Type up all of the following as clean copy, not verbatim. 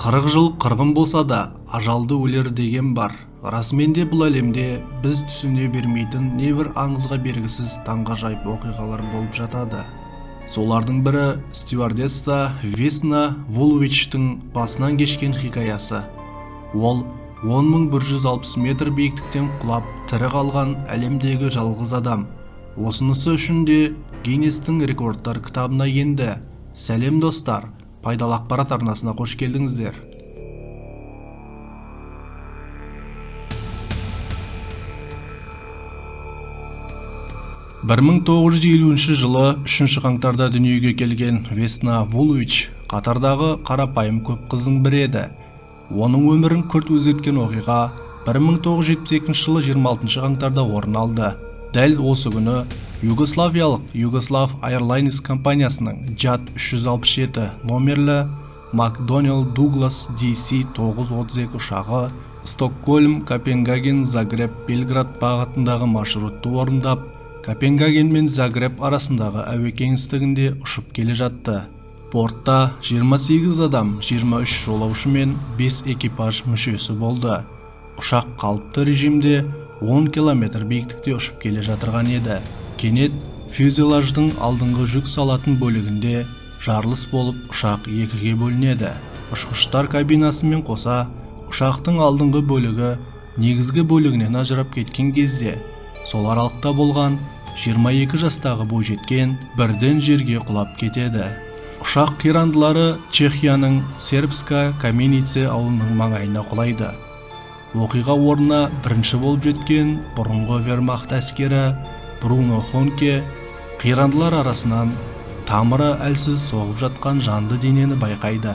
40 жыл қырғын болса да, ажалды өлер деген бар. Расымен де, бұл әлемде біз түсіне бермейтін небір аңызға бергісіз таңғажайып оқиғалар болып жатады. Солардың бірі стюардесса Весна Вуловичтің басынан кешкен хикаясы. Ол 10 160 метр биіктіктен құлап, тірі қалған әлемдегі жалғыз адам. Осынысы үшін де Гиннестің рекордтар кітабына енді. Сәлем, достар! Пайдалы ақпарат арнасына қош келдіңіздер. 1950 жылы 3 қаңтарда дүниеге келген Весна Вулович қатардағы қарапайым көп қыздың бірі еді. Оның өмірін күрт өзгерткен оқиға 1972 жылы 26 қаңтарда орын алды. Дәл осы күні югославиялық Югослав Airlines компаниясының JAT 367 номерлі McDonnell Douglas DC-9-32 ұшағы Стокгольм, Копенгаген, Загреб, Белград бағытындағы маршрутты орындап, Копенгаген мен Загреб арасындағы әуе кеңістігінде ұшып келе жатты. Бортта 28 адам, 23 жолаушы мен 5 экипаж мүшесі болды. Ұшақ қалыпты режимде 10 километр биіктікте ұшып келе жатырған еді. Кенет фюзеляждың алдыңғы жүк салатын бөлігінде жарылыс болып, ұшақ екіге бөлінеді. Ұшқыштар кабинасымен қоса ұшақтың алдыңғы бөлігі негізгі бөлігінен ажырап кеткен кезде, сол аралықта болған 22 жастағы бойжеткен бірден жерге құлап кетеді. Ұшақ қирандылары Чехияның Сербска Каменице ауылының маңайына құлайды. Оқиға орнына бірінші болып жеткен бұрынғы вермахт әскері Бруно Хонке қирандылар арасынан тамыры әлсіз соғып жатқан жанды денені байқайды.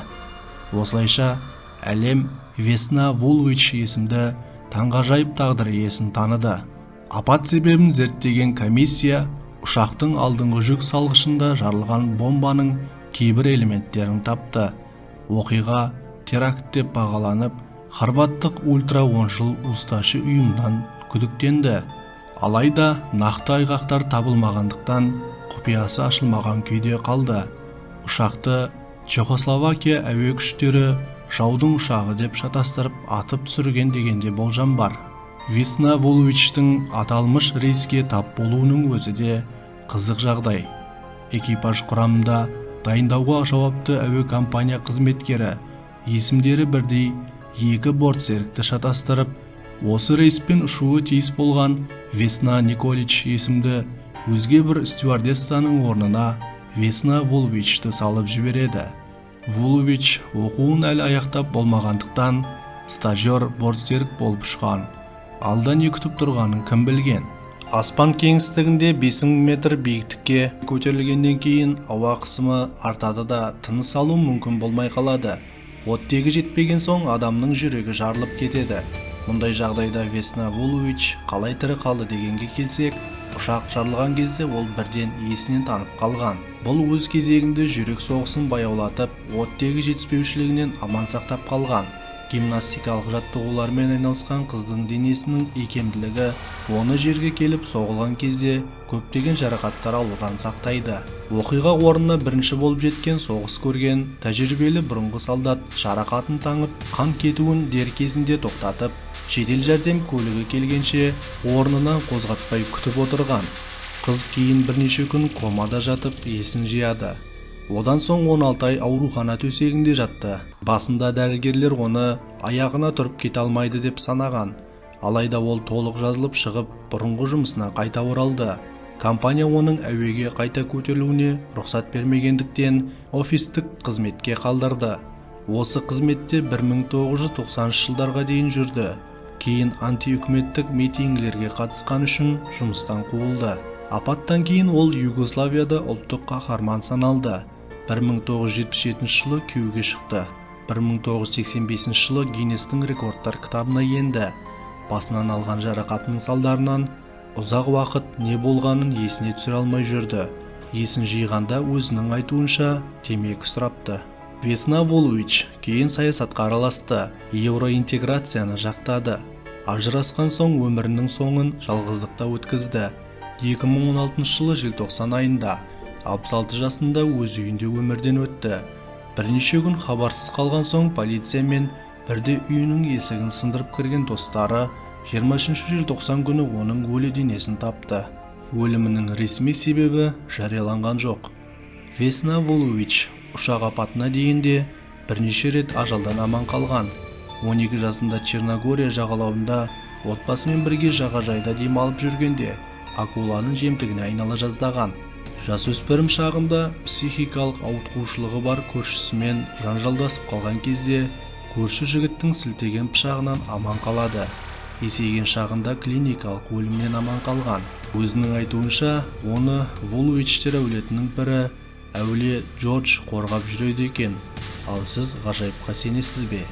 Осылайша әлем Весна Вулович есімді таңғажайып тағдыр иесін таныды. Апат себебін зерттеген комиссия ұшақтың алдыңғы жүк салғышында жарылған бомбаның кейбір элементтерін тапты. Оқиға теракт деп бағаланып, хорваттық ультра-оңшыл Усташи ұйымынан күдіктенді. Алайда нақты айғақтар табылмағандықтан, құпиясы ашылмаған күйде қалды. Ұшақты Чехословакия әуе күштері жаудың ұшағы деп шатастырып, атып түсірген дегенде болжам бар. Весна Вуловичтің аталмыш рейске тап болуының өзі де қызық жағдай. Экипаж құрамында дайындауға жауапты әуе компания қызметкері есімдері бірдей екі бортсерікті шатастырып, осы рейспен ұшуы тиіс болған Весна Николич есімді өзге бір стюардессаның орнына Весна Вуловичті салып жібереді. Вулович оқуын әлі аяқтап болмағандықтан, стажер бортсерік болып ұшқан. Алда не күтіп тұрғанын кім білген? Аспан кеңістігінде 5000 метр биіктікке көтерілгеннен кейін ауа қысымы артады да, тыныс алу мүмкін болмай қалады. Оттегі жетпеген соң адамның жүрегі жарылып кетеді. Мұндай жағдайда Весна Вулович қалай тірі қалды дегенге келсек, ұшақ жарылған кезде ол бірден есінен танып қалған. Бұл өз кезегінде жүрек соғысын баяулатып, оттегі жетіспеушілігінен аман сақтап қалған. Гимнастикалық жаттығулармен айналысқан қыздың денесінің икемділігі оны жерге келіп соғылған кезде көптеген жарақаттар алудан сақтайды. Оқиға орнына бірінші болып жеткен соғыс көрген тәжірибелі бұрынғы солдат жарақатын таңып, қан кетуін дер кезінде тоқтатып, жедел жәрдем көлігі келгенше орнынан қозғатпай күтіп отырған. Қыз кейін бірнеше күн комада жатып есін жияды. Одан соң 16 ай аурухана төсегінде жатты. Басында дәрігерлер оны аяғына тұрып кете алмайды деп санаған. Алайда ол толық жазылып шығып, бұрынғы жұмысына қайта оралды. Компания оның әуеге қайта көтерілуіне рұқсат бермегендіктен, офистік қызметке қалдырды. Осы қызметте 1990 жылдарға дейін жүрді. Кейін антиүкіметтік митингілерге қатысқан үшін жұмыстан қуылды. Апаттан кейін ол Югославияда ұлттық қаһарман саналды. 1977 жылы күйеуге шықты. 1985 жылы Гиннестің рекордтар кітабына енді. Басынан алған жарақатының салдарынан ұзақ уақыт не болғанын есіне түсіре алмай жүрді. Есін жиғанда, өзінің айтуынша, темекі сұрапты. Весна Вулович кейін саясатқа араласты, еуроинтеграцияны жақтады. Ажырасқан соң өмірінің соңын жалғыздықта өткізді. 2016 жылы желтоқсан айында 66 жасында өз үйінде өмірден өтті. Бірнеше күн хабарсыз қалған соң полиция мен бірде үйінің есігін сындырып кірген достары 23 желтоқсан күні оның өлі денесін тапты. Өлімінің ресми себебі жарияланған жоқ. Весна Вулович ұшақ апатына дейін де бірнеше рет ажалдан аман қалған. 12 жасында Черногория жағалауында отбасымен бірге жағажайда демалып жүргенде акуланың жемтігіне айнала жаздаған. Жасөспірім шағында психикалық ауытқушылығы бар көршісімен жанжалдасып қалған кезде көрші жігіттің сілтеген пышағынан аман қалады. Есейген шағында клиникалық өлімнен аман қалған. Өзінің айтуынша, оны Вуловичтер әулетінің пірі әулие Джордж қорғап жүреді екен. Ал сіз ғажайыпқа сенесіз бе?